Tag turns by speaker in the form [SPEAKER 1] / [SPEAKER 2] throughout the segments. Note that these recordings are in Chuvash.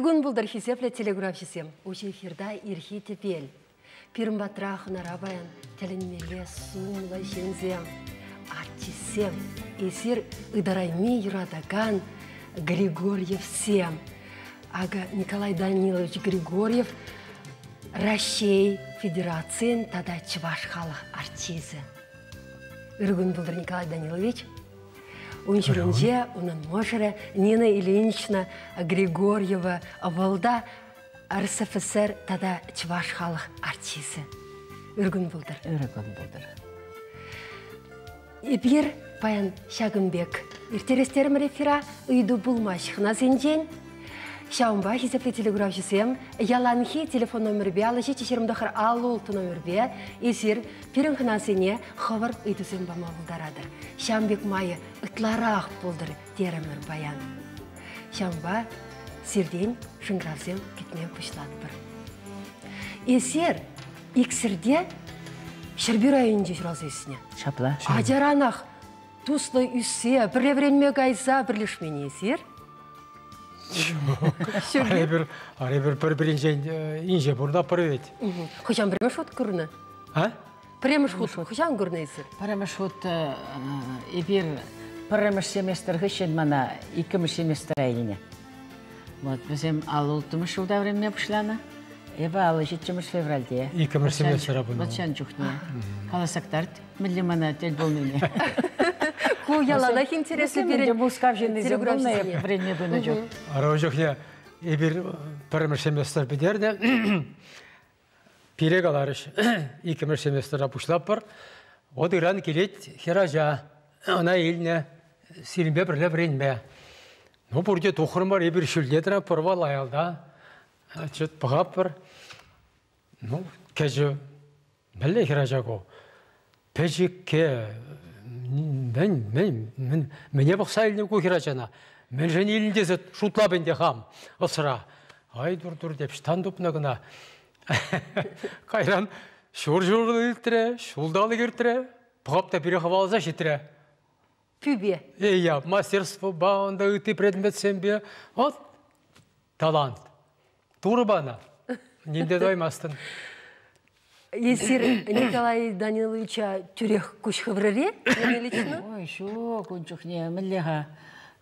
[SPEAKER 1] Ырӑ кун пултӑр, хисеплӗ телекуравҫӑсем. Уҫӑ эфирта ирхи тӗпел. Пирӗн патра хӑнара паян тӗлӗнмелле сумлӑ ҫынсем, артистсем. Эсир ытарайми юратакан Григорьевсем. Акӑ Николай Данилович Григорьев Раҫҫей Федерацийӗн тата Чӑваш халӑх артисчӗ. Ырӑ кун пултӑр, Николай Данилович. Ун ҫумӗнче унӑн мӑшӑрӗ Нина Ильинична Григорьева вӑл та РСФСР тата Чӑваш халӑх артисчӗ. Ыр кун пултӑр.
[SPEAKER 2] Ырӑ кун пултӑр.
[SPEAKER 1] Эпир паян ҫакӑн пек ирттерес терӗмӗр эфира ыйту пулмасть хӑнасенчен. Ҫавӑнпа, хисеплӗ телекуравҫӑсем, яланхи телефон номерӗпе 57 56 номерпе эсир пирӗн хӑнасене хӑвӑр ыйтусем пама пултаратӑр. Ҫавӑн пек майӗ ытларах пултӑр терӗмӗр паян. Ҫавӑнпа сиртен шӑнкӑравсем кӗтме пуҫлатпӑр. Эсир иксӗрте Ҫӗрпӳ районӗнче ҫуралса ӳснӗ.
[SPEAKER 2] Ҫапла.
[SPEAKER 1] Ачаранах туслӑ ӳссе, пӗрле вӗренме кайса пӗрлешмен эсир?
[SPEAKER 3] Ҫук. Эпир пӗр-пӗринчен инҫе пурӑнатпӑр вӗт.
[SPEAKER 1] Хӑҫан пӗрремӗш хут курнӑ?
[SPEAKER 3] А?
[SPEAKER 1] Пӗрремӗш хут хӑҫан курнӑ эсир?
[SPEAKER 2] Пӗрремӗш хут эпир пӗрремӗш семестр хыҫҫӑн мана иккӗмӗш семестра илнӗ. Вот вӗсем 56-мӗш ҫулта вӗренме пуҫланӑ. Эпӗ 57-мӗш февральте.
[SPEAKER 3] Иккӗмӗш семестра пынӑ.
[SPEAKER 2] Вӑт чухне. Каласа кӑтарт, мӗнле мана тӗл пулнине.
[SPEAKER 1] Ку яланах интереслӗ пирӗн.
[SPEAKER 2] Мускав ҫыннисем пулнӑ эп вӗренме пынӑ чух.
[SPEAKER 3] Ара чухне эпир пӗрремӗш семестр пӗтернӗ. Пире каларӗҫ, иккӗмӗш семестра пуҫлатпӑр. Вот ыран килет хӗрача, ӑна илнӗ сирӗнпе пӗрле вӗренме. Ну, пурте тухрӑмӑр, эпир ҫӳлте тӑратпӑр, вӑл аялта. Чӑт пӑхатпӑр. Ну, кӗчӗ. Мӗнле хӗрача ку? Пӗчӗкке. Мӗн, мӗн, мӗн, мӗне пӑхса илнӗ ку хӗрачана? Мӗншӗн илнӗ тесе шутлап ӗнтӗ хам ӑсра. Ай, тур-тур деп, ҫтан тупнӑ кӑна? Кайран ҫур ҫул иртрӗ, ҫулталӑк иртрӗ, пӑхап та пире хӑваласа ҫитрӗ.
[SPEAKER 1] Пӳпе.
[SPEAKER 3] Эй, мастерствопа, унта ытти предметсемпе. Вот талант. Турӑ панӑ. Ним те тӑваймастӑн.
[SPEAKER 1] Эсир Николай Даниловича тӳрех куҫ хыврӑр-и лично?
[SPEAKER 2] Ой, ҫук, ун чухне мӗнле-ха?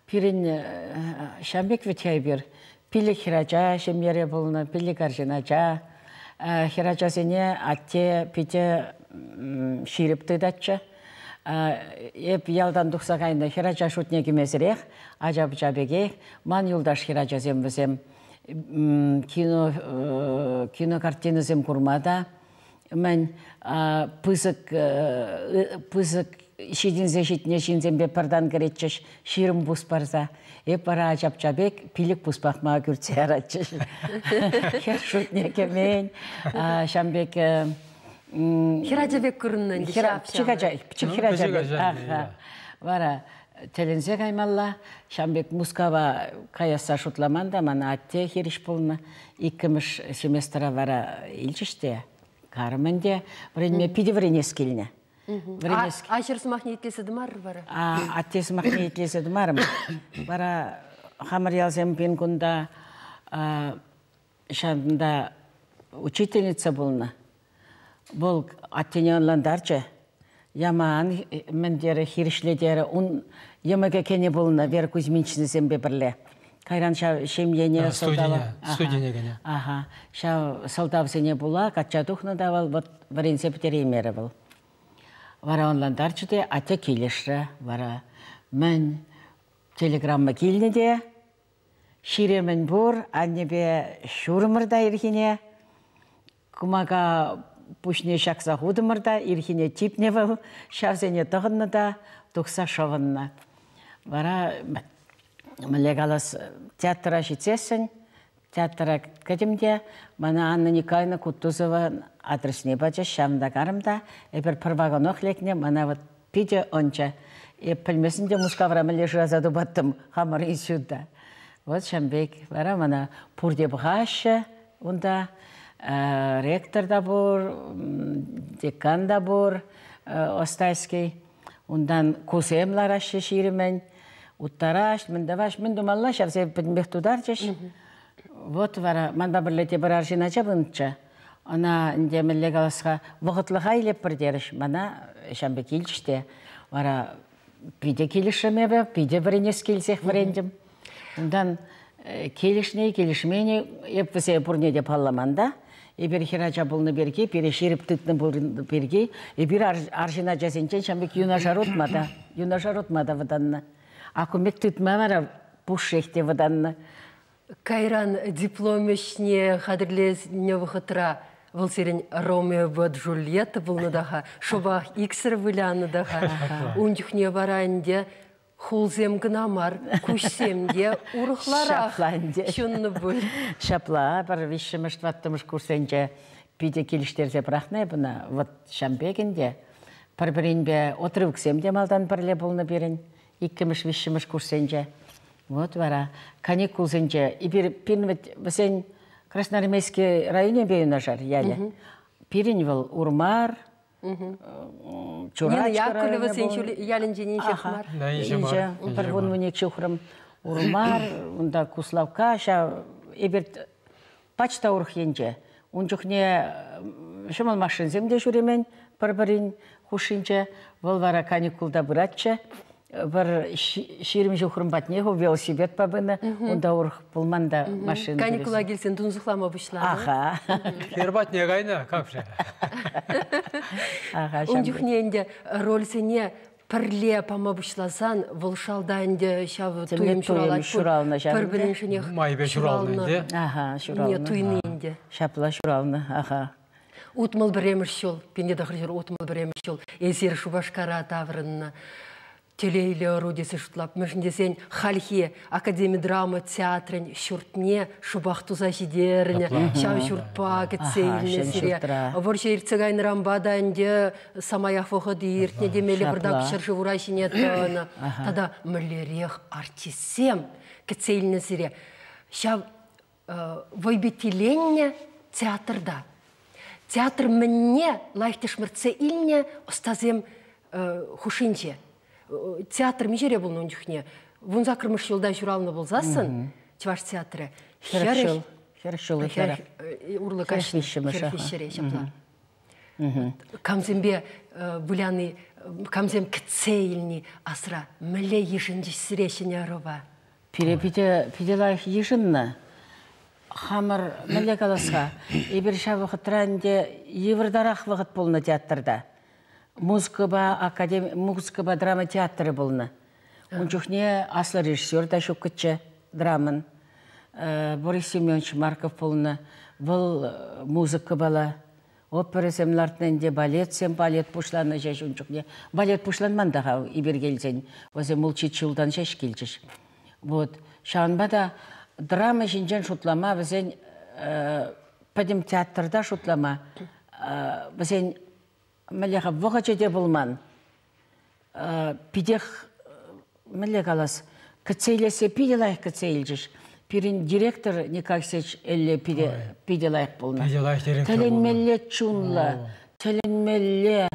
[SPEAKER 2] Пирӗн ҫав пек вӗт-ха эпир. Пилӗк хӗрача ҫемьере пулнӑ, пилӗк арҫын ача. Хӗрачасене атте питӗ ҫирӗп тытатчӗ. Эп ялтан тухса кайнӑ хӗрача шутне кӗмесӗрех, ача-пӑча пекех, ман юлташ хӗрачасем вӗсем кино, кинокартинӑсем курма та мӗн пысӑк пысӑк ҫитӗнсе ҫитнӗ ҫынсемпе пӗртан кӗретчӗҫ 20 пус парса. Эп вара ачапча пек 5 пус пахма кӳртсе яратчӗҫ. Хӗр шутне кӗмен. Ҫам пек
[SPEAKER 1] Хӗрача пек курӑннӑ ӗнтӗ.
[SPEAKER 2] Пӗчӗк пӗчӗк хӗрача пек. Вара тӗлӗнсе каймалла. Ҫавӑн пек Мускава каясса шутламан та мана атте хирӗҫ пулнӑ. Иккӗмӗш семестра вара илчӗҫ те карӑм ӗнтӗ. Вӗренме питӗ вӗренес килнӗ.
[SPEAKER 1] Вӗренес... Аҫӑр сӑмахне итлесе тӑмарӑр вара?
[SPEAKER 2] Атте сӑмахне итлесе тӑмарӑм. Вара хамӑр ялсем пин кунта ҫавӑнта учительница пулнӑ. Вӑл аттене ӑнлантарчӗ. Яман мӗн терӗ, хирӗҫле терӗ. Ун йӑмӑкӗ кӗнӗ пулнӑ Вера Кузьминичнӑсемпе пӗрле. Кайран ҫав ҫемьене
[SPEAKER 3] сӑлтава... Студине кӗнӗ.
[SPEAKER 2] Аха. Ҫав сӑлтавсене пула качча тухнӑ та вӑл, вот вӗренсе пӗтереймерӗ вӑл. Вара ӑнлантарчӗ те, атте килӗшрӗ. Вара мӗн телеграмма килнӗ те, ҫире мӗн пур, аннепе ҫурӑмӑр та ирхине, кӑмака пуҫне ҫакса хутӑмӑр та ирхине типнӗ вӑл, ҫавсене тӑхӑннӑ та тухса шӑвӑннӑ. Вара мӗнле калас, театра ҫитсессӗн театра кӗтӗм те мана Анна Николаевна Кутузова адресне пачӗҫ, ҫавӑнта карӑм та эпир пӗр вагонах лекнӗ, мана вот питӗ ӑнчӗ. Эп пӗлмесен те Мускавра мӗнле шыраса тупаттӑм хамӑр института. Вот ҫавӑн пек. Вара мана пурте пӑхаҫҫӗ унта. Ректор та пур, декан та пур, Остайский. Унтан кусем лараҫҫӗ ҫирӗмӗн. Уттараҫ, мӗн тӑваҫ, мӗн тумалла, ҫавсем пӗтӗмпех тутарчӗҫ. Вот вара манпа пӗрле тепӗр арҫын ача пынӑччӗ. Ӑна ӗнтӗ мӗнле калас-ха, вӑхӑтлӑха илетпӗр терӗҫ. Мана ҫавӑн пек илчӗҫ те. Вара питӗ килӗшрӗм эпӗ, питӗ вӗренес килсех вӗрентӗм. Унтан килӗшнӗ, килӗшмен эп вӗсене пурне те палламан та. Эпир хӗрача пулнӑ пирки, пире ҫирӗп тытнӑ пирки, эпир арҫын ачасенчен ҫавӑн пек юнашар утма та, юнашар утма та вӑтаннӑ. А кун пек тытма вара пушшех те вӑтаннӑ.
[SPEAKER 1] Кайран диплом ӗҫне хатӗрленӗ вӑхӑтра вӑл сирӗн Ромеопа Джульетта пулнӑ та-ха, шӑпах иксӗр вылянӑ та-ха. Ун чухне вара ӗнтӗ хулсем кӑна мар, куҫсем те урӑхларах ҫуннӑ пуль.
[SPEAKER 2] Ҫапла, пӗр виҫҫӗмӗш, тӑваттӑмӗш курссенче питӗ килӗштерсе пӑрахнӑ эп ӑна. Вот ҫам пек ӗнтӗ. Пӗр-пӗринпе отрывоксем те малтан пӗрле пулнӑ пирӗн, иккӗмӗш, виҫҫӗмӗш курссенче. Вот вара каникулсенче эпир пирӗн вӗт вӗсен Красноармейски районӗпе юнашар ялӗ. Пирӗн вӑл Урмар,
[SPEAKER 1] Нина Яковлевасен ялӗнчен инҫех мар.
[SPEAKER 2] Инҫе, пӗр вун ҫухрӑм Урмар, унта Куславкка, ҫав эпир пач та урӑх енче. Ун чухне ҫӑмӑл машинсем те ҫӳремен пӗр-пӗрин хушшинче. Вӑл вара каникулта пыратчӗ. Пӗр 20 ҫухрӑм патне велосипедпа пынӑ. Унта урӑх пулман та машина.
[SPEAKER 1] Каникула килсен тунсӑхлама пуҫланӑ.
[SPEAKER 2] Аха.
[SPEAKER 3] Хӗр патне кайнӑ, как-же.
[SPEAKER 2] Аха,
[SPEAKER 1] Ун чухне ӗнтӗ рольсене пӗрле пама пуҫласан вӑл шалта ӗнтӗ ҫав туйӑм ҫуралать.
[SPEAKER 2] Ҫуралнӑ ҫав.
[SPEAKER 1] Пӗр-пӗриншӗнех
[SPEAKER 3] майӗпе ҫуралнӑ ӗнтӗ.
[SPEAKER 2] Аха, ҫуралнӑ.
[SPEAKER 1] Туйни ӗнтӗ.
[SPEAKER 2] Ҫапла ҫуралнӑ, аха.
[SPEAKER 1] 61-мӗш ҫул, 1961-мӗш ҫул эсир Шупашкара таврӑннӑ. Телейлӗ ӑру тесе шутлап. Мӗншӗн тесен хальхи Академи драма театрӗн ҫуртне шӑпах туса ҫитернӗ. Ҫав ҫуртпа кӗтсе илнӗ сире. Вӑрҫӑ иртсе кайнӑранпа та ӗнтӗ самаях вӑхӑт иртнӗ темелле пӑртак ҫӗршыв ура ҫине тӑнӑ. Тата мӗнлерех артистсем кӗтсе илнӗ сире. Ҫав вӑйпиттиленнӗ театрта. Театр мӗнне лайӑх тӗшмӗртсе илнӗ ӑстасем хушшинче. Театр миҫере пулнӑ ун чухне? 18-мӗш ҫулта ҫуралнӑ пулсассӑн Чӑваш театрӗ
[SPEAKER 2] 40 40 ҫул ытларах.
[SPEAKER 1] Урлӑ каҫнӑ. 43-ре ҫапла. Камсемпе выляни, камсем кӗтсе илни асра мӗнле йышӑнчӗҫ сире ҫӗнӗ ӑрӑва?
[SPEAKER 2] Пире питӗ, питӗ лайӑх йышӑннӑ. Хамӑр мӗнле калас-ха, эпир ҫав вӑхӑтра ӗнтӗ йывӑртарах вӑхӑт пулнӑ театрта. Музыкӑпа академи, музыкӑпа драма театрӗ пулнӑ. Ун чухне аслӑ режиссер та ҫуккӑччӗ драмӑн. Борис Семенович Марков пулнӑ. Вӑл музыкӑпала Оперӑсем лартнӑ ӗнтӗ, балетсем, балет пуҫланнӑ ҫеҫ ун чухне. Балет пуҫланман та-ха эпир килсен. Вӗсем улт-ҫич ҫултан ҫеҫ килчӗҫ. Вот. Ҫавӑнпа та драма ҫинчен шутлама вӗсен пӗтӗм театрта шутлама вӗсен мӗнле-ха вӑхӑчӗ те пулман. Питех мӗнле калас, кӗтсе илессе питӗ лайӑх кӗтсе илчӗҫ. Пирӗн директор Николай Алексеевич Элле питӗ, питӗ лайӑх пулнӑ.
[SPEAKER 3] Питӗ лайӑх директор
[SPEAKER 2] Тӗлӗнмелле чунлӑ, тӗлӗнмелле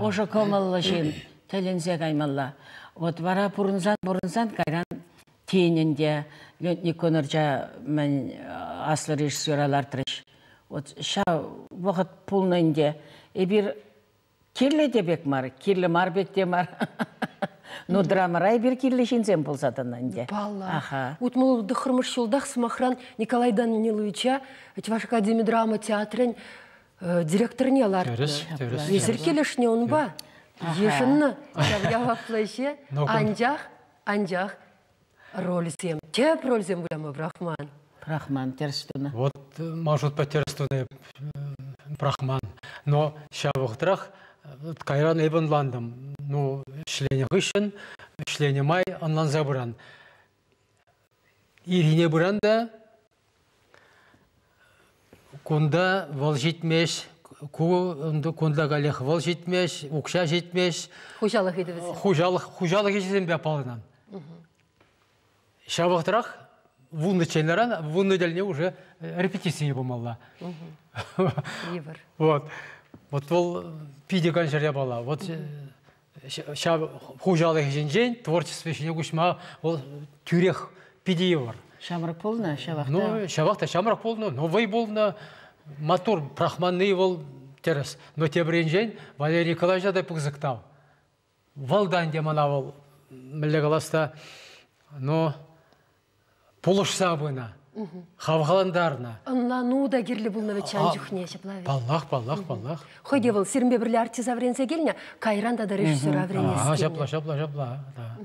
[SPEAKER 2] ӑшӑ кӑмӑллӑ ҫын. Тӗлӗнсе каймалла. Вот вара пурӑнсан-пурӑнсан кайран тин ӗнтӗ Леонид Никоноровича мӗн аслӑ режиссера лартрӗҫ. Вот ҫав вӑхӑт пулнӑ ӗнтӗ. Эпир Кирлӗ те пек мар, кирлӗ мар пек те мар. Ну, драмӑра эпир кирлӗ ҫынсем пулса тӑнӑ ӗнтӗ.
[SPEAKER 1] Паллах. Аха. 69-мӗш ҫултах, сӑмахран, Николай Даниловича Чӑваш академи драма театрӗн директорне лартнӑ.
[SPEAKER 3] Тӗрӗс, тӗрӗс.
[SPEAKER 1] Эсир килӗшнӗ унпа. Йышӑннӑ ҫав яваплӑ ӗҫе. Анчах, анчах рольсем, тӗп рольсем выляма пӑрахман.
[SPEAKER 2] Пӑрахман, тӗрӗс тунӑ.
[SPEAKER 3] Вот маршрутпа тӗрӗс тунӑ пӑрахман. Но ҫав вӑхӑтрах кайран эп ӑнлантӑм. Ну, ӗҫленӗ хыҫҫӑн, ӗҫленӗ май ӑнланса пыран. Ирхине пыран та кунта вӑл ҫитмест, ку кунта каллех вӑл ҫитмест, укҫа ҫитмест.
[SPEAKER 1] Хуҫалӑх ыйтӑвӗсем.
[SPEAKER 3] Хуҫалӑх, хуҫалӑх ӗҫӗсемпе аппаланан. Ҫав вӑхӑтрах 10 ченлеран 10 тӗлне уже репетицине пымалла.
[SPEAKER 1] Йывӑр.
[SPEAKER 3] Вот. Вот вӑл питӗ канҫӑр япала. Вот ҫав хуҫалӑх ӗҫӗнчен творчество ӗҫне куҫма вӑл тӳрех питӗ йывӑр.
[SPEAKER 2] Ҫамрӑк пулнӑ, ҫавах та.
[SPEAKER 3] Ну, ҫавах та ҫамрӑк пулнӑ, но вӑй пулнӑ, маттур прахманни вӑл тӗрӗс. Но тепӗр енчен Валерий Николаевича та пысӑк тав. Вӑл та ӗнтӗ мана вӑл, мӗнле калас та, но пулӑшса пынӑ, хавхалантарнӑ.
[SPEAKER 1] Ӑнлану та кирлӗ пулнӑ вӗт ҫавӑн чухне, ҫапла вӗт?
[SPEAKER 3] Паллах, паллах, паллах.
[SPEAKER 1] Хӑй те вӑл сирӗнпе пӗрле артиста вӗренсе килнӗ, кайран тата режиссера вӗренес килнӗ.
[SPEAKER 3] Ҫапла, ҫапла, ҫапла. Да.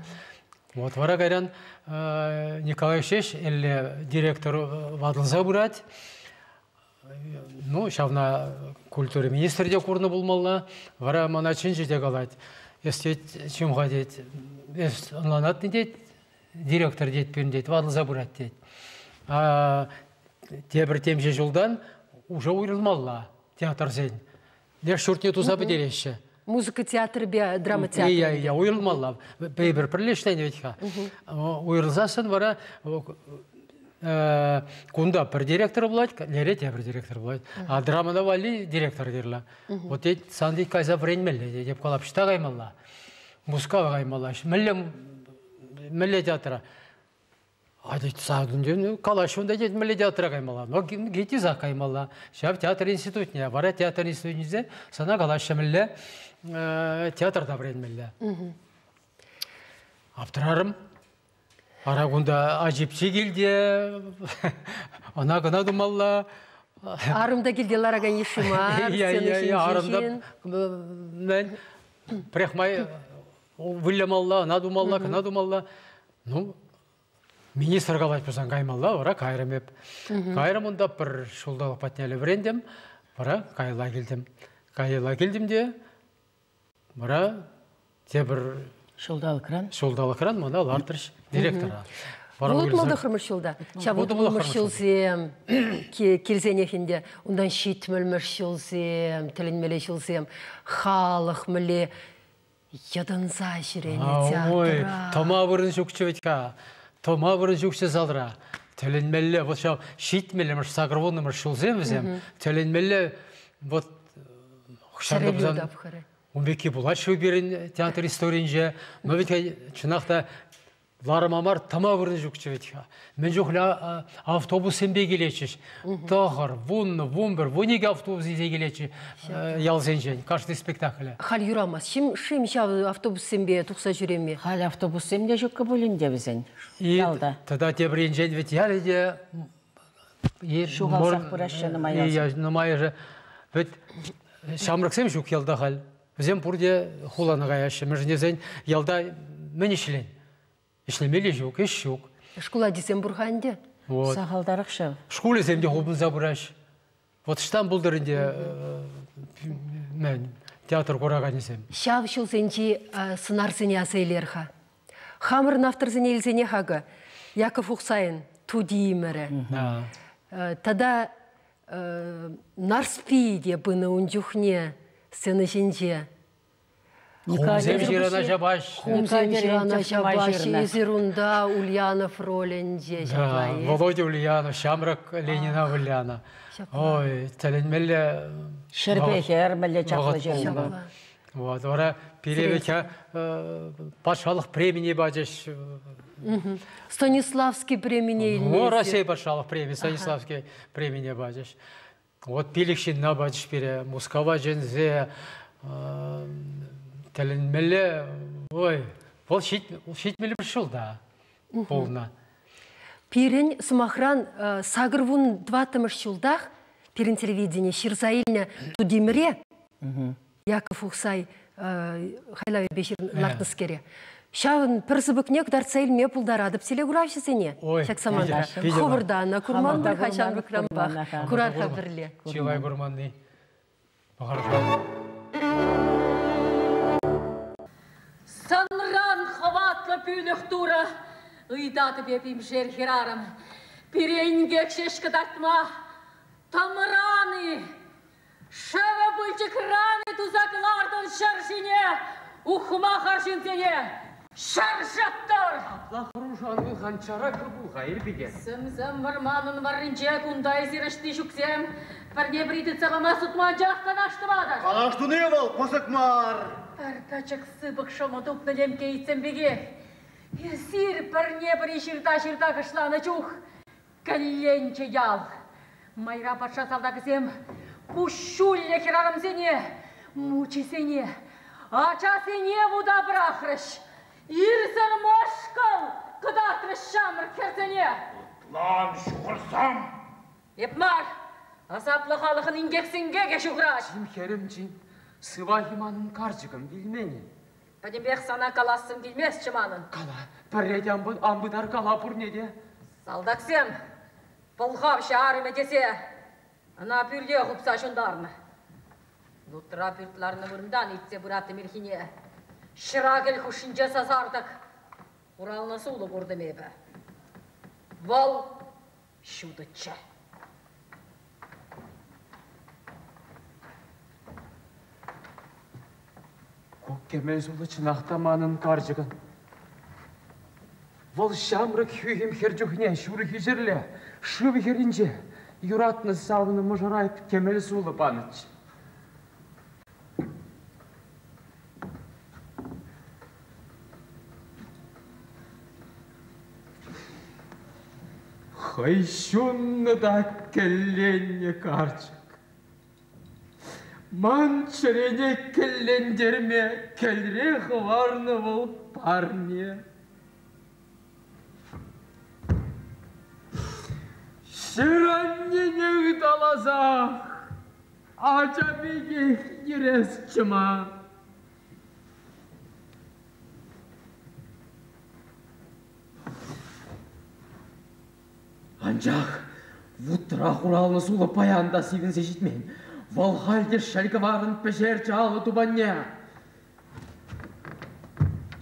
[SPEAKER 3] Вот вара кайран Николай ҫеҫ элле директор ватӑлса пырать. Ну, ҫавна культура министрӗ те курнӑ пулмалла. Вара мана чӗнчӗ те калать. Эс тет, чим-ха тет, эс ӑнланатни тет, директор тет пирӗн тет, ватӑлса пырать тет. Тепӗр темиҫе ҫултан уже уйрӑлмалла театрсен. Леш ҫуртне туса пӗтереҫҫӗ.
[SPEAKER 1] Музыка театрӗпе драма театрӗ.
[SPEAKER 3] Иә, иә, уйрӑлмалла. Пӗр пӗрле ӗҫленӗ вӗт-ха. Уйрӑлсассӑн вара кунта пӗр директор пулать, лере тепӗр директор пулать. А драмана валли директор кирлӗ. Вот тет, сан тет кайса вӗренмелле, тет, калап, ӑҫта каймалла? Мускава каймалла. Мӗнле мӗнле театра? А тет, калаҫу та тет, мӗнле театра каймалла? Но ГИТИСа каймалла. Ҫав театр институтне. Вара театр институтӗнче сана калаҫҫӗ мӗнле театрта вӗренмелле. Аптӑрарӑм. Ара кунта ачипчи килте, ӑна кӑна тумалла.
[SPEAKER 1] Арӑм та килте ларакан йышши мар, сцена ҫинчи
[SPEAKER 3] ҫын. Мӗн, пӗрехмай вылямалла, ӑна тумалла, кӑна тумалла. Ну, министр калать пулсан каймалла, вара кайрӑм эп. Кайрӑм унта пӗр ҫулталӑк патне вӗрентӗм, вара каялла килтӗм. Каялла килтӗм те, вара тепӗр
[SPEAKER 2] ҫулталӑкран
[SPEAKER 3] ҫулталӑкран мана лартрӗҫ директора.
[SPEAKER 1] Вӑл 69-мӗш ҫулта. Ҫав 60-мӗш ҫулсем килсенех ӗнтӗ. Унтан 70-мӗш ҫулсем, тӗлӗнмелле ҫулсем. Халӑх мӗнле йӑтӑнса ҫӳренӗ театра.
[SPEAKER 3] Ой, тӑма вырӑн ҫукчӗ вӗт-ха. Тӑма вырӑн ҫукчӗ залра. Тӗлӗнмелле, вот ҫав 70-мӗш, 80-мӗш ҫулсем вӗсем. Тӗлӗнмелле, вот
[SPEAKER 1] Чӗрӗлӳ тапхӑрӗ.
[SPEAKER 3] Ун пекки пулать-ши пирӗн театр историйӗнче? Но ведь чӑнах та ларӑма мар, тӑма вырӑн ҫукчӗ вӗт-ха. Мӗн чухлӗ автобуссемпе килетчӗҫ. 9, 10, 11, 12 автобус илсе килетчӗ ялсенчен каждый спектакле.
[SPEAKER 1] Халь юрамасть. Шим ҫав автобуссемпе тухса ҫӳреме?
[SPEAKER 2] Халь автобуссем те ҫуккӑ пулин те вӗсен ялта.
[SPEAKER 3] Тата тепӗр енчен вӗт ялӗ те
[SPEAKER 2] ҫухалсах пыраҫҫӗ нумайӑшӗ.
[SPEAKER 3] Нумайӑшӗ вӗт ҫамрӑксем ҫук ялта халь. Вӗсем пурте хулана каяҫҫӗ. Мӗншӗн тесен ялта мӗн ӗҫлен? Ӗҫлемелли ҫук, ӗҫ ҫук.
[SPEAKER 1] Шкул ачисем пур-ха ӗнтӗ.
[SPEAKER 3] Вот.
[SPEAKER 2] Сахалтарах ҫав.
[SPEAKER 3] Шкулӗсем те хупӑнса пыраҫ. Вот ӑҫтан пултӑр ӗнтӗ мӗн театр кураканӗсем?
[SPEAKER 1] Ҫав ҫулсенчи сӑнарсене аса илер-ха. Хамӑрӑн авторсене илсенех акӑ Яков Ухсайӑн Тутимӗрӗ. Тата Нарспи те пынӑ ун чухне сцена ҫинче.
[SPEAKER 3] Хумсем ҫырана ҫапаҫ.
[SPEAKER 1] Хумсем ҫырана ҫапаҫ. Эсир унта Ульянов ролӗнче ҫапла.
[SPEAKER 3] Володя Ульянов, ҫамрӑк Ленина вылянӑ. Ой, тӗлӗнмелле.
[SPEAKER 2] Ҫӗрпе хӗр мӗнле чаплӑ ҫырнӑ вӑл.
[SPEAKER 3] Вот, вара пире ведь патшалӑх премине пачӗҫ.
[SPEAKER 1] Станиславский премине илнӗ.
[SPEAKER 3] Ну, Россия патшалӑх преми, Станиславский премине пачӗҫ. Вот пилӗк ҫынна пачӗҫ пире, Мускава чӗнсе, тӗлӗнмелле, ой, вӑл 71 ҫулта пулнӑ.
[SPEAKER 1] Пирӗн, сӑмахран, 84-мӗш ҫултах пирӗн телевидени ҫырса илнӗ Тутимӗре Яков Ухсай хайлавӗпе лартнӑскере. Ҫавӑн пӗр сыпӑкне кӑтартса илме пултаратӑп телекуравҫӑсене ҫак самантра. Хӑвӑрта ӑна курман пуль-ха ҫамрӑкранпах. Курар-ха пӗрле.
[SPEAKER 3] Чылай курманни.
[SPEAKER 4] Санран хӑватлӑ пӳлӗх Турӑ, ыйтатӑп эп имшер хӗрарӑм. Пире инкек ҫеҫ кӑтартма тӑмран-и? Шӗвӗ пылчӑкран-и туса кӑлартӑн ҫӗр ҫине ухмах арҫынсене? Ҫӗр ҫӑттӑр!
[SPEAKER 5] Апла хӑрушӑ ан пул-ха, чаракка пул-ха, Элпике.
[SPEAKER 4] Сӗм-сӗм вӑрманӑн варринче кунта эсир ӑҫти ҫуксем пӗрне-пӗри тытса пама сутма анчах канаш тӑватӑр.
[SPEAKER 6] Канаш туни вӑл пысӑк мар.
[SPEAKER 4] Пӗр пӗчӗк сыпӑк шӑмӑ тупнӑ лемкке ыйтсем пекех. Эсир пӗрне-пӗри ҫырта-ҫырта кӑшланӑ чух кӗлленчӗ ял. Майра патша салтакӗсем куҫҫуллӗ хӗрарӑмсене, мучисене, ачасене вута пӑрахрӗҫ. Ирсӗр мӑшкӑл кӑтартрӗҫ ҫамрӑк хӗрсене.
[SPEAKER 6] Ӑтлан ҫухӑрсам!
[SPEAKER 4] Эп мар, асаплӑ халӑхӑн инкек-синкекӗ ҫухрать.
[SPEAKER 5] Чим, хӗрӗм, чим. Сывах-и манӑн карчӑкӑм вилмен-и?
[SPEAKER 4] Пӗтӗмпех сана калассӑм килместчӗ манӑн.
[SPEAKER 5] Кала, пӗрре те ан пытар, кала пурне те.
[SPEAKER 4] Салтаксем пӑлхавҫӑ арӑмӗ тесе ӑна пӳрте хупса ҫунтарнӑ. Лутра пӳрт ларнӑ вырӑнтан иртсе пыраттӑм ирхине. Ҫӑра кӗл хушшинче сасартӑк хуралнӑ сулӑ куртӑм эпӗ. Вӑл ҫутӑччӗ.
[SPEAKER 5] Ку кӗмӗл сулӑ чӑнах та манӑн карчӑкӑн. Вӑл ҫамрӑк хӳхӗм хӗр чухне ҫурхи ҫӗрле шыв хӗрринче юратнӑ савнӑ мӑшӑра кӗмӗл сулӑ панӑччӗ. Хӑй ҫуннӑ та кӗлленнӗ карчӑк. Ман чӗрене кӗллентерме кӗлре хӑварнӑ вӑл парне. Ҫӗр-аннене ыталасах ача пекех йӗресчӗ ман. Анчах вутра хуралнӑ сулӑ паян та сивӗнсе ҫитмен. Вӑл халь те шӗл-кӑварӑн пӗҫерчӗ алӑ тупанне.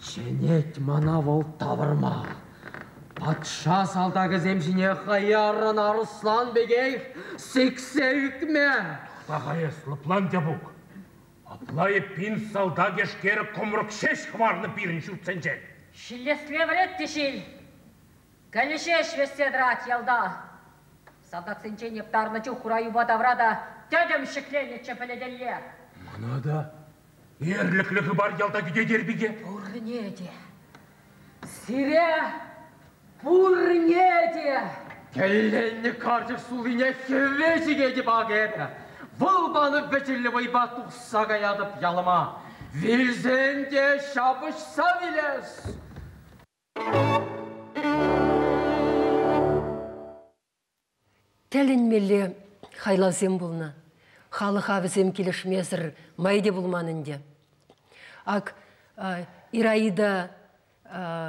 [SPEAKER 5] Чӗнет мана вӑл тавӑрма. Патша салтакӗсем ҫине хаяррӑн арӑслан пекех сиксе ӳкме.
[SPEAKER 6] Тӑхта-ха эс, лӑплан, Тяпук. Апла эппин салтак эшкерӗ кӑмрӑк ҫеҫ хӑварнӑ пирӗн ҫуртсенчен.
[SPEAKER 4] Ҫиллесре вӗрет те ҫил. Кӗлӗ ҫеҫ вӗҫсе тӑрать ялта. Салтаксенчен йӑптарнӑ чух хура юпа тавра та тӗтӗм ҫӗкленнӗччӗ пӗлӗтелле.
[SPEAKER 6] Мана та эрлӗклӗ хыпар ялта кӗтет Эрпике.
[SPEAKER 4] Пурне те. Сире пурне те.
[SPEAKER 5] Кӗлленнӗ карчӑк суллине хӗве чикетӗп ак эпӗ. Вӑл панӑ вӗчӗллӗ вӑйпа тухса каятӑп ялӑма. Вилсен те ҫапӑҫса вилес.
[SPEAKER 1] Тӗлӗнмелле хайлавсем пулнӑ. Халӑха вӗсем килӗшмесӗр май те пулман ӗнтӗ. Ак Ираида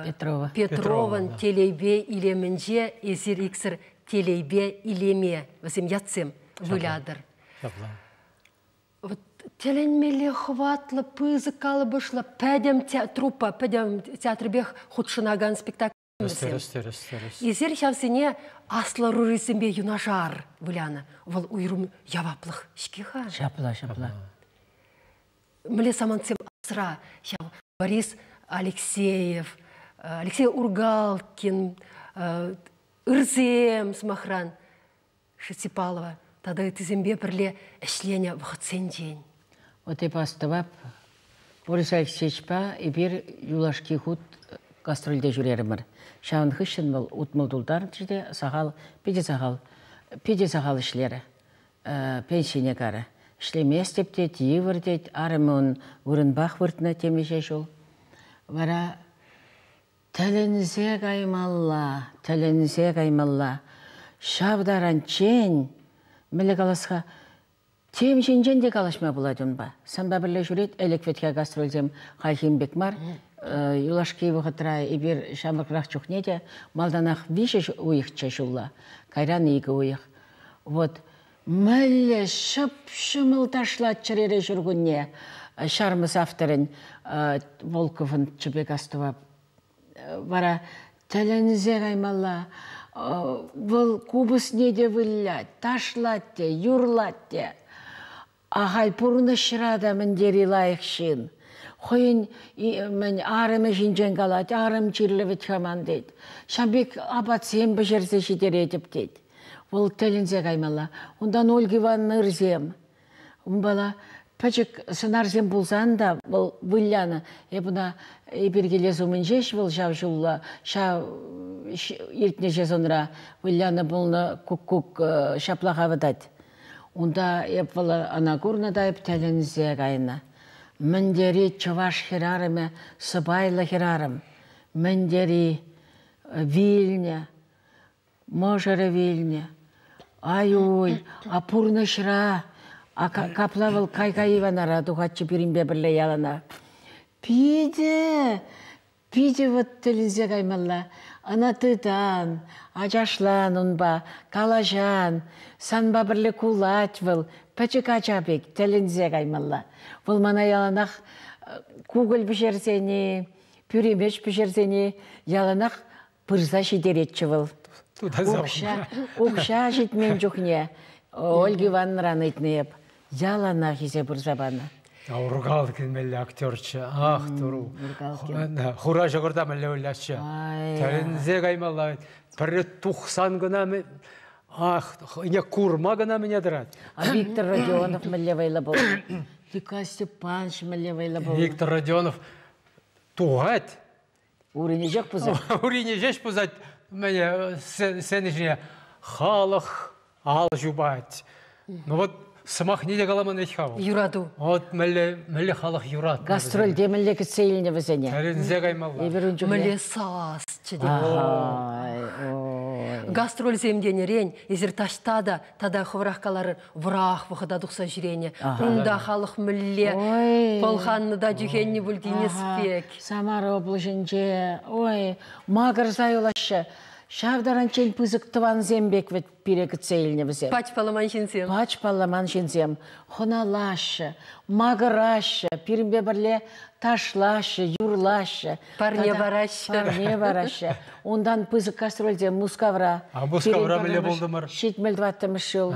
[SPEAKER 2] Петрова.
[SPEAKER 1] Петрован телейпе илемӗнче эсир иксӗр телейпе илеме вӗсем ятсем вылятӑр.
[SPEAKER 3] Ҫапла.
[SPEAKER 1] Вот тӗлӗнмелле хӑватлӑ, пысӑк калӑпӑшлӑ пӗтӗм труппа, пӗтӗм театрӗпех хутшӑнакан спектакль вӗсем.
[SPEAKER 3] Тӗрӗс, тӗрӗс, тӗрӗс.
[SPEAKER 1] Эсир ҫавсене аслӑ ӑрурисемпе юнашар вылянӑ. Вӑл уйрӑм яваплӑх-ҫке-ха.
[SPEAKER 2] Ҫапла, ҫапла.
[SPEAKER 1] Мӗнле самантсем асра ҫав Борис Алексеев, Алексей Ургалкин, Ырсем, сӑмахран, Шестипалова тата ыттисемпе пӗрле ӗҫленӗ вӑхӑтсенчен.
[SPEAKER 2] Вот эп астӑвап, Борис Алексеевичпа эпир юлашки хут гастрольте ҫӳрерӗмӗр. Ҫавӑн хыҫҫӑн вӑл 60 тултарчӗ те сахал, питӗ сахал, питӗ сахал ӗҫлерӗ. Пенсине карӗ. Ӗҫлеместӗп тет, йывӑр тет, арӑмӗ ун вырӑнпах выртнӑ темиҫе ҫул. Вара Тӗлӗнсе каймалла, тӗлӗнсе каймалла. Ҫав таранччен, мӗнле калас-ха, тем ҫинчен те калаҫма пулать унпа. Санпа пӗрле ҫӳрет ӗлӗк вӗт-ха гастрольсем хальхин пек мар. Юлашки вӑхӑтра эпир ҫамрӑкрах чухне те малтанах виҫӗ уйӑхчӗ ҫулла, кайран икӗ уйӑх. Вот мӗнле ҫӑп-ҫӑмӑл ташлать чӗрере ҫуркунне ҫармӑс авторӗн Волковӑн чӗпек астӑвап. Вара тӗлӗнсе каймалла. Вӑл купӑсне те вылять, ташлать те, юрлать те. Ахаль пурнӑҫра та мӗн тери лайӑх ҫын. Хӑйӗн мӗн арӑмӗ ҫинчен калать, арӑм чирлӗ вӗт-ха ман тет. Ҫав пек апатсем пӗҫерсе ҫитеретӗп тет. Вӑл тӗлӗнсе каймалла. Унтан Ольга Ивановна ырсем. Унпала Пӗчӗк сӑнарсем пулсан та вӑл вылянӑ. Эп ӑна эпир килес умӗн ҫеҫ вӑл ҫав ҫулла, ҫав иртнӗ сезонра вылянӑ пулнӑ куккук ҫаплах авӑтать. Унта эп вӑл ӑна курнӑ та эп тӗлӗнсе кайнӑ. Мӗн тери чӑваш хӗрарӑмӗ, сӑпайлӑ хӗрарӑм, мӗн тери вилнӗ, мӑшӑрӗ вилнӗ. Ай-уй, а пурнӑҫра, а капла вӑл кай-кай Иванара тухатчӗ пирӗнпе пӗрле ялана. Питӗ, питӗ вот тӗлӗнсе каймалла. Ӑна тытан, ачашлан унпа, калаҫан, санпа пӗрле кулать вӑл, пӗчӗк ача пек тӗлӗнсе каймалла. Вӑл мана яланах кукӑль пӗҫерсен-и, пӳремеч пӗҫерсен-и, яланах пырса ҫитеретчӗ вӑл. Укҫа, укҫа ҫитмен чухне Ольга Ивановнӑран ыйтнӑ эп. Яланах илсе пырса панӑ.
[SPEAKER 3] Ургалкин мӗнле актерччӗ. Ах, туру. Хура ҫӑкӑрта мӗнле выляҫҫӗ. Тӗлӗнсе каймалла. Пӗрре тухсан кӑна ах, хӑйне курма кӑна мӗне тӑрать.
[SPEAKER 2] А Виктор Родионов мӗнле вӑйлӑ пулнӑ. Лука Степанович мӗнле вӑйлӑ пулнӑ.
[SPEAKER 3] Виктор Родионов тухать.
[SPEAKER 2] Урине ҫеҫ пусать.
[SPEAKER 3] Урине ҫеҫ пусать. Мӗне сцена ҫине халӑх ал ҫупать. Ну вот сӑмахне те каламан вӗт-ха вӑл.
[SPEAKER 1] Юрату.
[SPEAKER 3] Вот мӗнле, мӗнле халӑх юратнӑ.
[SPEAKER 2] Гастрольте мӗнле кӗтсе илнӗ вӗсене.
[SPEAKER 3] Тӗлӗнсе каймалла.
[SPEAKER 2] Эпир ун чухне...
[SPEAKER 1] Мӗнле сасчӗ те. Гастрольсем тенӗрен эсир таҫта та тата хӑвӑрах каларӑр, вӑрах вӑхӑта тухса ҫӳренӗ. Унта халӑх мӗнле пӑлханнӑ та чӳхеннӗ пуль тинӗс пек.
[SPEAKER 2] Самара облаҫӗнче, ой, макӑрса юлаҫҫӗ. Ҫав таранччен пысӑк тӑвансем пек вӗт пире кӗтсе илнӗ вӗсем.
[SPEAKER 1] Пач палламан ҫынсем.
[SPEAKER 2] Пач палламан ҫынсем. Хӑналаҫҫӗ, макӑраҫҫӗ, пирӗнпе пӗрле ташлаҫҫӗ, юрлаҫҫӗ.
[SPEAKER 1] Парне параҫҫӗ.
[SPEAKER 2] Парне параҫҫӗ. Унтан пысӑк гастрольсем Мускавра.
[SPEAKER 3] А Мускавра мӗнле пултӑмӑр?
[SPEAKER 2] 74-мӗш ҫул.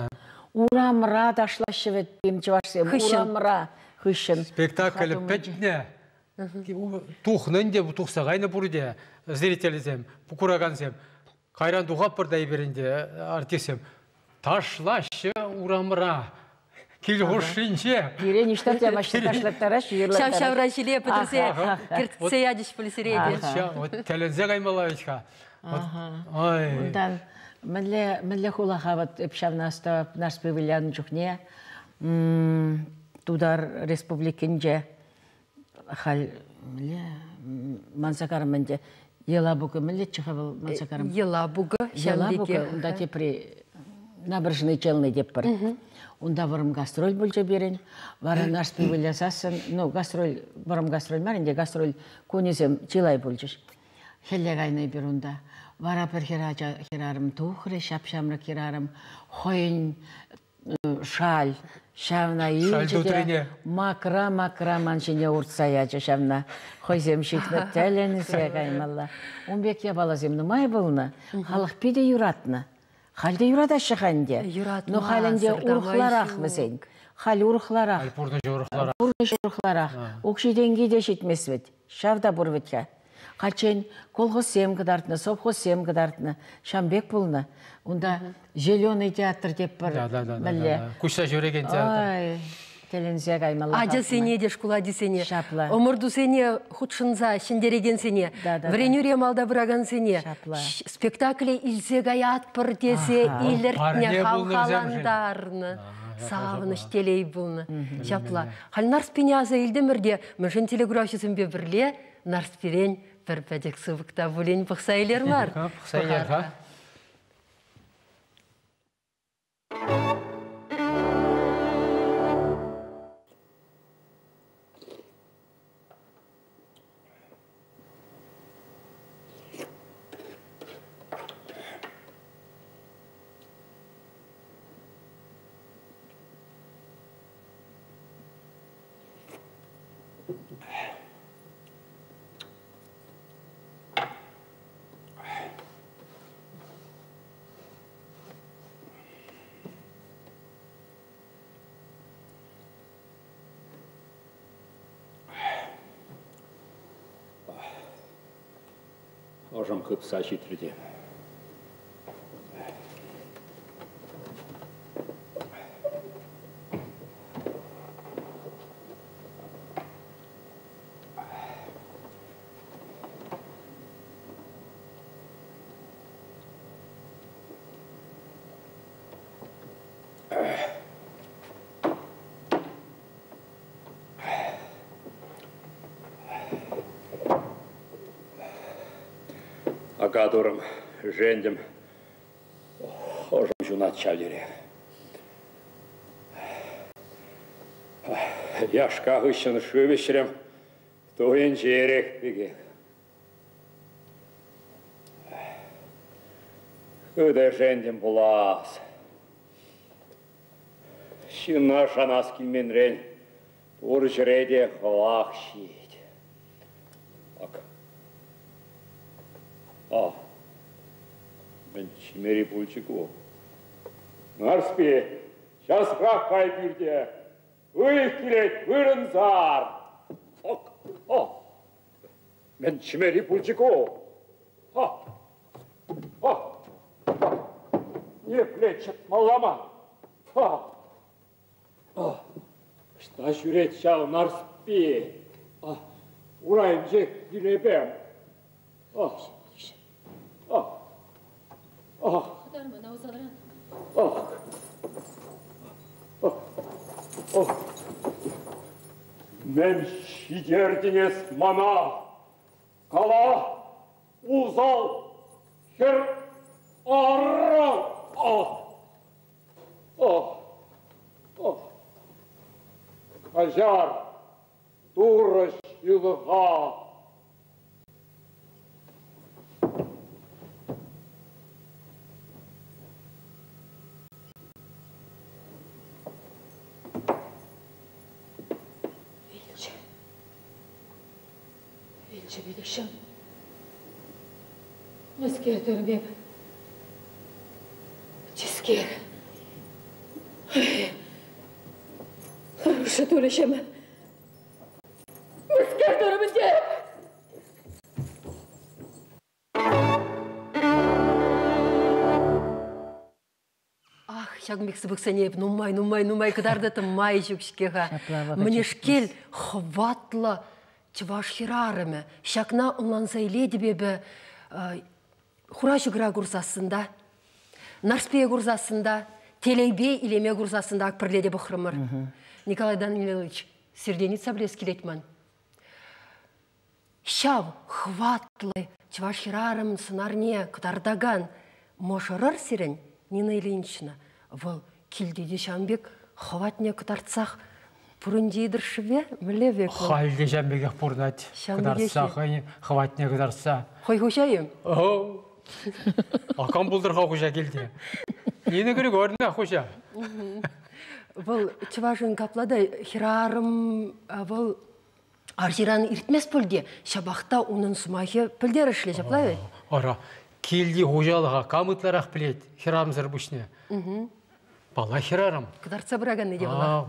[SPEAKER 2] Урамра ташлаҫҫӗ вӗт пирӗн чӑвашсем.
[SPEAKER 1] Хыҫҫӑн.
[SPEAKER 2] Урамра хыҫҫӑн.
[SPEAKER 3] Спектакль пӗтнӗ. Тухнӑ ӗнтӗ, тухса кайнӑ пурте зрительсем, куракансем. Кайран тухатпӑр та эпир ӗнтӗ артистсем. Ташлаҫҫӗ урамра. Кил хушшинче.
[SPEAKER 2] Пире ниҫта та ямаҫҫӗ, ташлаттараҫҫӗ, юрлаттараҫҫӗ.
[SPEAKER 1] Ҫав ҫавра ҫиле пӗтӗрсе кӗртсе ячӗҫ пуль сире те.
[SPEAKER 3] Вот тӗлӗнсе каймалла вӗт-ха. Ой.
[SPEAKER 2] Унтан мӗнле, мӗнле хула-ха вот эп ҫавна астӑвап Нарспи вылянӑ чухне Тутар Республикинче халь мӗнле манса карӑм ӗнтӗ Елабуга мӗнлеччӗ-ха вӑл манса карӑм?
[SPEAKER 1] Елабуга.
[SPEAKER 2] Елабуга, унта тепри Набережные Челны теппӗр. Унта вӑрӑм гастроль пулчӗ пирӗн. Вара Нарспи вылясассӑн, ну, гастроль, вӑрӑм гастроль мар ӗнтӗ, гастроль кунӗсем чылай пулчӗҫ. Хӗлле кайнӑ эпир унта. Вара пӗр хӗрача хӗрарӑм тухрӗ, ҫап-ҫамрӑк хӗрарӑм, хӑйӗн шаль ҫавна илчӗ те макра-макра ман ҫине уртса ячӗ ҫавна. Хӑйсем ҫыхнӑ тӗлӗнсе каймалла. Ун пек япаласем нумай пулнӑ. Халӑх питӗ юратнӑ. Халь те юратаҫҫӗ-ха ӗнтӗ. Но халь ӗнтӗ урӑхларах вӗсен. Халь урӑхларах.
[SPEAKER 3] Халь пурнӑҫ урӑхларах.
[SPEAKER 2] Пурнӑҫ урӑхларах. Укҫи-тенки те ҫитмест вӗт. Ҫав та пур вӗт-ха. Хальччен колхозсем кӑтартнӑ, совхозсем кӑтартнӑ. Ҫавӑн пек пулнӑ. Унта Зеленый театр теппӗр.
[SPEAKER 3] Да. Куҫса ҫӳрекен театр.
[SPEAKER 2] Ай, тӗлӗнсе каймалла.
[SPEAKER 1] Ачасене те, шкул ачисене.
[SPEAKER 2] Ҫапла.
[SPEAKER 1] Ӑмӑртусене хутшӑнса ҫӗнтерекенсене, вӗренӳре малта пыракансене спектакле илсе каятпӑр тесе илӗртнӗ, хавхалантарнӑ. Савӑнӑҫ, телей пулнӑ. Ҫапла. Халь Нарспине аса илтӗмӗр те, мӗншӗн телекуравҫӑсемпе пӗрле Нарспирен пӗр пӗчӗк сыпӑк та пулин пӑхса илер мар.
[SPEAKER 3] Пӑхса илер-ха.
[SPEAKER 7] Ӑшӑм хыпса ҫитрӗ те. Така турӑм, ӗшентӗм. Ӑшӑм ҫунать ҫав тери. Яшка хыҫҫӑн шыв ӗҫрӗм, туйӑнчӗ эрех пекех. Хытӑ ӗшентӗм пулас. Ҫынна шанас килменрен пур ҫӗре те хӑвах ҫит. Ак. А. Мӗн чимери пулчӗ ку? Нарспи, часрах кай пӳрте. Ыйӑх килет, вырӑнсар. Ак, а. Мӗн чимери пулчӗ ку? А. А. Епле чӑтмалла ман? А. Ӑҫта ҫӳрет ҫав Нарспи? Урайӗнче кӳлепе.
[SPEAKER 4] Хӑтар мана усалран.
[SPEAKER 7] Мӗн ҫитертӗн эс мана? Кала, усал хӗр арӑм! Каҫар, Турӑ ҫылӑха.
[SPEAKER 4] Вилчӗ. Вилчӗ пилешӗм. Мӗскер терӗм эп? Тискер. Хӑрушӑ турӑҫӑм. Мӗскер турӑм ӗнтӗ?
[SPEAKER 1] Ах, ҫакӑн пек сыпӑксене эп нумай-нумай-нумай кӑтартӑттӑм, май ҫук-ҫке-ха. Мӗнешкел хӑватлӑ чӑваш хӗрарӑмӗ. Ҫакна ӑнланса илетӗп эпӗ хура ҫӑкӑра курсассӑн та, Нарспие курсассӑн та, телейпе илеме курсассӑн та ак пӗрле те пӑхрӑмӑр. Николай Данилович, сиртен ыйтса пӗлес килет ман. Ҫав хӑватлӑ чӑваш хӗрарӑмӗн сӑнарне кӑтартакан мӑшӑрӑр сирӗн, Нина Ильинична, вӑл килте те ҫавӑн пек хӑватне кӑтартсах пурӑнчӗ тӑршшӗпе мӗнле пек вӑл?
[SPEAKER 3] Халь те ҫавӑн пекех пурӑнать. Кӑтартса, хӑй хӑватне кӑтартса.
[SPEAKER 1] Хӑй хуҫа-им?
[SPEAKER 3] А кам пултӑр-ха хуҫа килте? Нина Григорьевна хуҫа.
[SPEAKER 1] Вӑл чӑвашӑн капла та хӗрарӑм, вӑл Арҫыран иртмест пуль те, ҫапах та унӑн сӑмахӗ пӗлтерӗшлӗ, ҫапла вӗт?
[SPEAKER 3] Ара, килти хуҫалӑха кам ытларах пӗлет хӗрарӑмсӑр пуҫне? Паллах, хӗрарӑм.
[SPEAKER 1] Кӑтартса пыраканни те вӑлах.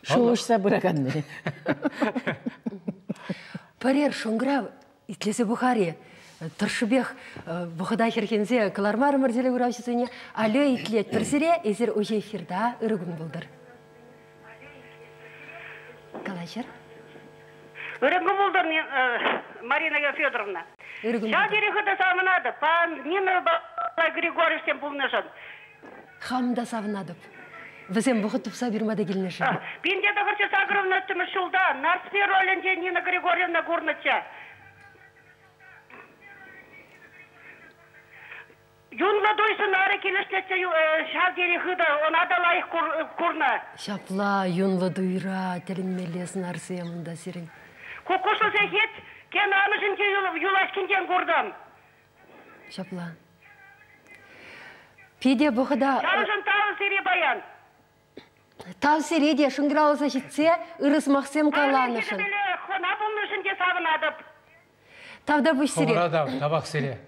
[SPEAKER 2] Шухӑшса пыраканни.
[SPEAKER 1] Пӗрер шӑнкӑрав итлесе пӑхар-и? Тӑршшӗпех вӑхӑта хӗрхенсе кӑлармарӑмӑр телекуравҫӑсене. Алло, итлетпӗр сире, эсир уҫӑ эфирта ырӑ кун пултӑр. Калаҫӑр.
[SPEAKER 8] Ырӑ кун пултӑр, Марина Федоровна.
[SPEAKER 1] Ырӑ кун.
[SPEAKER 8] Ҫав тери хытӑ савӑнатӑп. Пан Нина Григорьевсем пулнӑшӑн.
[SPEAKER 1] Хам та савӑнатӑп. Вӗсем вӑхӑт тупса пырма та килнӗшӗн.
[SPEAKER 8] Пинте тӑхӑрҫӗ сакӑрвунӑттӑмӗш ҫулта Нарспи ролӗнче Нина Григорьевна курнӑччӗ. Юнлӑ туй сӑнарӗ килӗшнӗччӗ ҫав тери хытӑ, ӑна та лайӑх курнӑ.
[SPEAKER 1] Ҫапла юнлӑ туйра тӗлӗнмелле сӑнарсем унта сирӗн.
[SPEAKER 8] Куккушлӑ сехет Кен амӑшӗнче юлашкинчен куртӑм.
[SPEAKER 1] Ҫапла. Питӗ вӑхӑта...
[SPEAKER 8] Ҫавшӑн тав сире паян.
[SPEAKER 1] Тав сире те шӑнкӑравласа ҫитсе ырӑ сӑмахсем каланӑшӑн.
[SPEAKER 8] Хӑна пулнӑшӑн те савӑнатӑп.
[SPEAKER 1] Тавтапуҫ сире.
[SPEAKER 3] Хӑвӑра тав, тавах сире.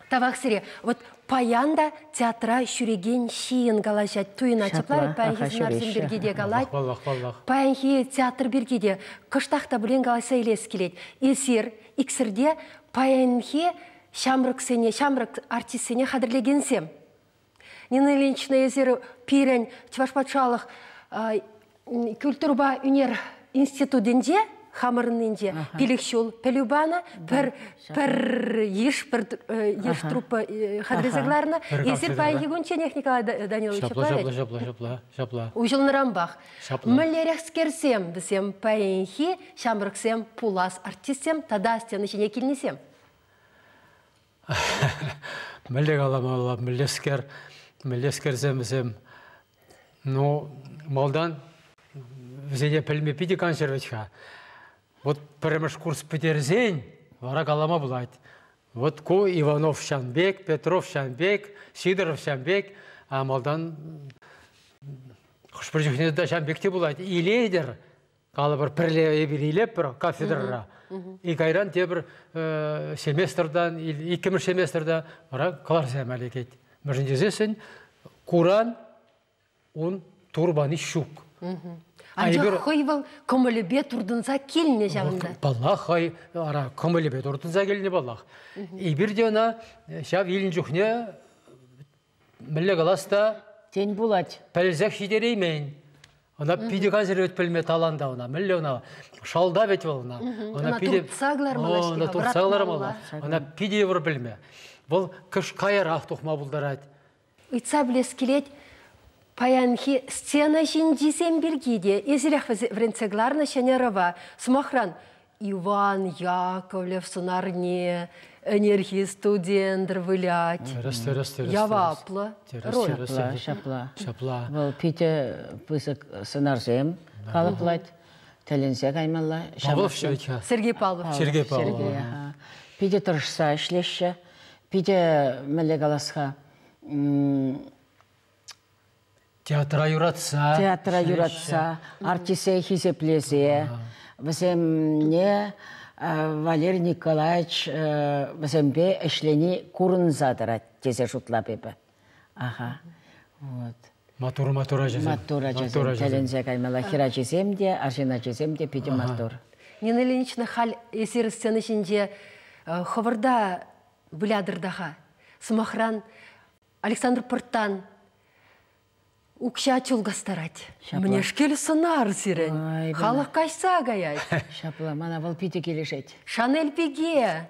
[SPEAKER 1] Тавах сире. Вот паян та театра ҫӳрекен ҫийӗн калаҫать, туйӑнать. Ҫапла паянхи сӑнарсем пирки те калать.
[SPEAKER 3] Паллах, паллах.
[SPEAKER 1] Паянхи театр пирки те кӑштах та пулин калаҫса илес килет. Эсир иксӗрте паянхи ҫамрӑксене, ҫамрӑк артистсене хатӗрлекенсем. Нина Ильинична, эсир пирӗн Чӑваш патшалӑх культурӑпа ӳнер институтӗнче хамӑрӑннинче пилӗк ҫул пӗлӳ панӑ, пӗр пӗр йыш пӗр йыш труппа хатӗрлесе кӑларнӑ. Эсир паянхи кунчченех Николай Данилович
[SPEAKER 3] ҫапла, ҫапла, ҫапла, ҫапла, ҫапла.
[SPEAKER 1] Уҫӑлнӑранпах. Мӗнлерехскерсем вӗсем паянхи ҫамрӑксем, пулас артистсем тата сцена ҫине килнисем?
[SPEAKER 3] Мӗнле каламалла, мӗнлескер, мӗнлескерсем вӗсем. Ну, малтан вӗсене пӗлме питӗ канҫӑр вӗт-ха. Вот пӗрремӗш курс пӗтерсен вара калама пулать. Вот ку Иванов ҫан пек, Петров ҫан пек, Сидоров ҫан пек, а малтан хӑш-пӗр чухне та ҫан пек те пулать. Илетӗр, калӑпӑр, пӗрле эпир илетпӗр кафедрӑра. И кайран тепӗр семестртан, иккӗмӗш семестрта вара кӑларса яма лекет. Мӗншӗн тесессӗн куран ун турбани ҫук.
[SPEAKER 1] Анчах хӑй вӑл кӑмӑлӗпе туртӑнса килнӗ ҫавӑнта.
[SPEAKER 3] Паллах, хӑй ара кӑмӑлӗпе туртӑнса килнӗ паллах. Эпир те ӑна ҫав илнӗ чухне мӗнле калас та
[SPEAKER 2] тен пулать.
[SPEAKER 3] Пӗлсех ҫитереймен. Ӑна питӗ кансӗр вӗт пӗлме таланта ӑна. Мӗнле ӑна? Шалта вӗт вӑл ӑна.
[SPEAKER 1] Ӑна питӗ туртса кӑлармалла.
[SPEAKER 3] Ӑна туртса кӑлармалла. Ӑна питӗ йывӑр пӗлме. Вӑл кӑш каярах тухма пултарать.
[SPEAKER 1] Ыйтса пӗлес килет, паянхи сцена ҫинчисем пирки те эсирех вӗрентсе кӑларнӑ ҫӗнӗ ӑрӑва. Сӑмахран, Иван Яковлев сӑнарне ӗнерхи студентӑр вылять.
[SPEAKER 3] Тӗрӗс, тӗрӗс, тӗрӗс.
[SPEAKER 1] Яваплӑ роль.
[SPEAKER 2] Ҫапла, ҫапла.
[SPEAKER 3] Ҫапла.
[SPEAKER 2] Вӑл питӗ пысӑк сӑнарсем калӑплать. Тӗлӗнсе каймалла.
[SPEAKER 3] Павлов ҫӗвет-ха.
[SPEAKER 1] Сергей Павлов.
[SPEAKER 3] Сергей Павлов.
[SPEAKER 2] Питӗ тӑрӑшса ӗҫлеҫҫӗ. Питӗ, мӗнле калас-ха,
[SPEAKER 3] Театра юратса.
[SPEAKER 2] Театра юратса, артистсене хисеплесе, вӗсемне Валерий Николаевич вӗсемпе ӗҫлени курӑнса тӑрать тесе шутлап эпӗ. Аха. Вот.
[SPEAKER 3] Матур, матур ачасем.
[SPEAKER 2] Маттур ачасем. Тӗлӗнсе каймалла. Хӗрачисем те, арҫын ачасем те питӗ маттур.
[SPEAKER 1] Нина Ильинична, халь эсир сцена ҫинче хӑвӑрта вылятӑр та-ха. Сӑмахран, Александр Пӑрттан укҫа чул кастарать. Мӗнешкел сӑнар сирӗн. Халӑх каҫса каять.
[SPEAKER 2] Ҫапла, мана вӑл питӗ килӗшет.
[SPEAKER 1] Шанель пике.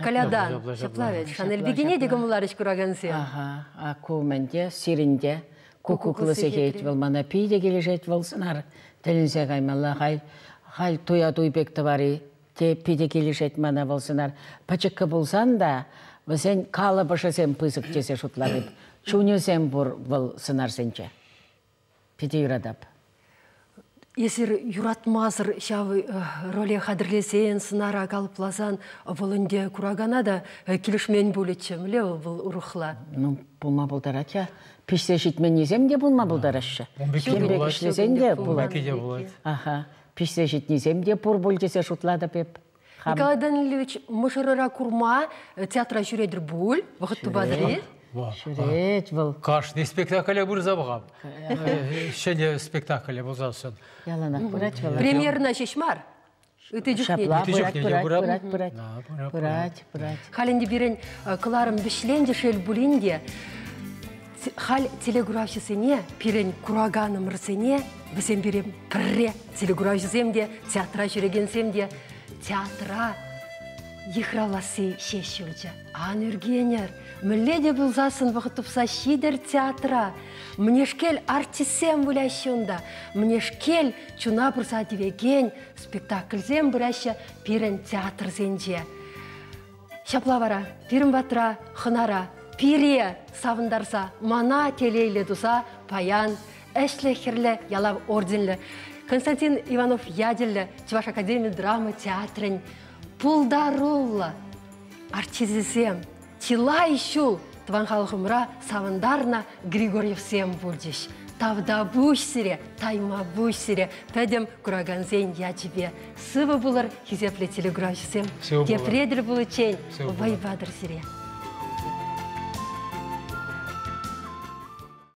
[SPEAKER 1] Колядан. Ҫапла вӗт. Шанель пикене те кӑмӑлларӗҫ куракансем.
[SPEAKER 2] Ага, а ку мӗнте, сирӗнте. Куккуклӑ сехет вӑл мана питӗ килӗшет вӑл сӑнар. Тӗлӗнсе каймалла. Халь, халь туя туй пек тӑвари те питӗ килӗшет мана вӑл сӑнар. Пӗчӗккӗ пулсан та вӗсен калӑпӑшӗсем пысӑк тесе шутлатӑп. Чунӗсем пур вӑл сӑнарсенче. Питӗ юратап.
[SPEAKER 1] Эсир юратмасӑр ҫав роле хатӗрлесен, сӑнара калӑпласан вӑл ӗнтӗ куракана та килӗшмен пулӗччӗ. Мӗнле вӑл урӑхла?
[SPEAKER 2] Ну, пулма пултарать-ха. Пиҫсе ҫитменнисем те пулма пултараҫҫӗ. Тем пек ӗҫлесен те пулать. Аха. Пиҫсе ҫитнисем те пур пуль тесе шутлатӑп эп.
[SPEAKER 1] Николай Данилович, мӑшӑрӑра курма театра ҫӳретӗр пуль, вӑхӑт тупатӑр-и?
[SPEAKER 2] Ҫӳрет вӑл.
[SPEAKER 3] Кашни спектакле пырса пӑхап. Ҫӗнӗ спектакле пулсассӑн.
[SPEAKER 2] Яланах пырать вӑл.
[SPEAKER 1] Премьерӑна ҫеҫ мар. Ытти чухне
[SPEAKER 2] Ҫапла пырать, пырать, пырать, пырать. Пырать, пырать.
[SPEAKER 1] Халь ӗнтӗ пирӗн кӑларӑм вӗҫленчӗ, шел пулин те, халь телекуравҫӑсене, пирӗн кураканӑмӑрсене, вӗсем пире пӗрре телекуравҫӑсем те, театра ҫӳрекенсем те театра йыхравласси ҫеҫ юлчӗ. Ан ӳркенӗр, мӗнле те пулсассӑн вӑхӑт тупса ҫитӗр театра. Мӗнешкел артистсем выляҫҫӗ унта, мӗнешкел чуна пырса тивекен спектакльсем пыраҫҫӗ пирӗн театрсенче. Ҫапла вара пирӗн патра хӑнара пире савӑнтарса, мана телейлӗ туса паян ӗҫлӗ хӗрлӗ ялав орденлӗ Константин Иванов ячӗллӗ Чӑваш академи драма театрӗн пултаруллӑ артисчӗсем чылай ҫул тӑван халӑхӑмӑра савӑнтарнӑ Григорьевсем пулчӗҫ. Тавтапуҫ сире, тайма пуҫ сире пӗтӗм куракансен ячӗпе. Сывӑ пулӑр, хисеплӗ телекуравҫӑсем. Тепре тӗл пуличчен вӑй патӑр сире.